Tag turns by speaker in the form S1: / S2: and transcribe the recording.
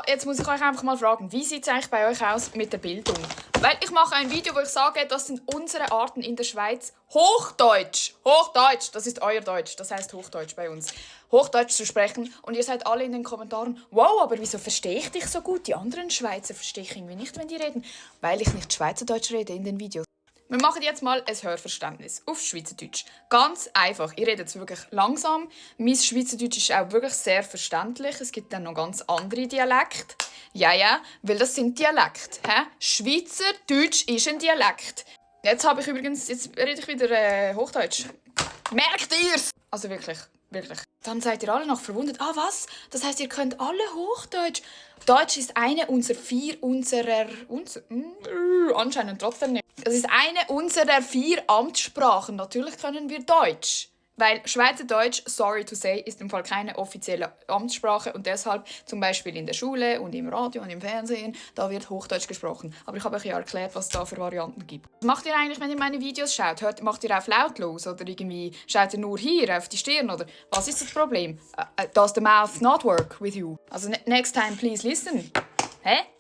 S1: Jetzt muss ich euch einfach mal fragen, wie sieht es eigentlich bei euch aus mit der Bildung? Weil ich mache ein Video, wo ich sage, das sind unsere Arten in der Schweiz, Hochdeutsch, Hochdeutsch, das ist euer Deutsch, das heißt Hochdeutsch bei uns, Hochdeutsch zu sprechen. Und ihr seid alle in den Kommentaren, wow, aber wieso verstehe ich dich so gut? Die anderen Schweizer verstehe ich irgendwie nicht, wenn die reden. Weil ich nicht Schweizerdeutsch rede in den Videos. Wir machen jetzt mal ein Hörverständnis auf Schweizerdeutsch. Ganz einfach. Ich rede jetzt wirklich langsam. Mein Schweizerdeutsch ist auch wirklich sehr verständlich. Es gibt dann noch ganz andere Dialekte. Ja, weil das sind Dialekte. Schweizerdeutsch ist ein Dialekt. Jetzt rede ich wieder Hochdeutsch. Merkt ihr's? Also wirklich. Dann seid ihr alle noch verwundert. Ah, was? Das heißt, ihr könnt alle Hochdeutsch. Deutsch ist eine anscheinend trotzdem nicht. Es ist eine unserer 4 Amtssprachen. Natürlich können wir Deutsch. Weil Schweizerdeutsch, sorry to say, ist im Fall keine offizielle Amtssprache und deshalb zum Beispiel in der Schule und im Radio und im Fernsehen, da wird Hochdeutsch gesprochen. Aber ich habe euch ja erklärt, was es da für Varianten gibt. Was macht ihr eigentlich, wenn ihr meine Videos schaut? Macht ihr auf lautlos oder irgendwie schaut ihr nur hier auf die Stirn oder was ist das Problem? Does the mouth not work with you? Also next time please listen. Hä?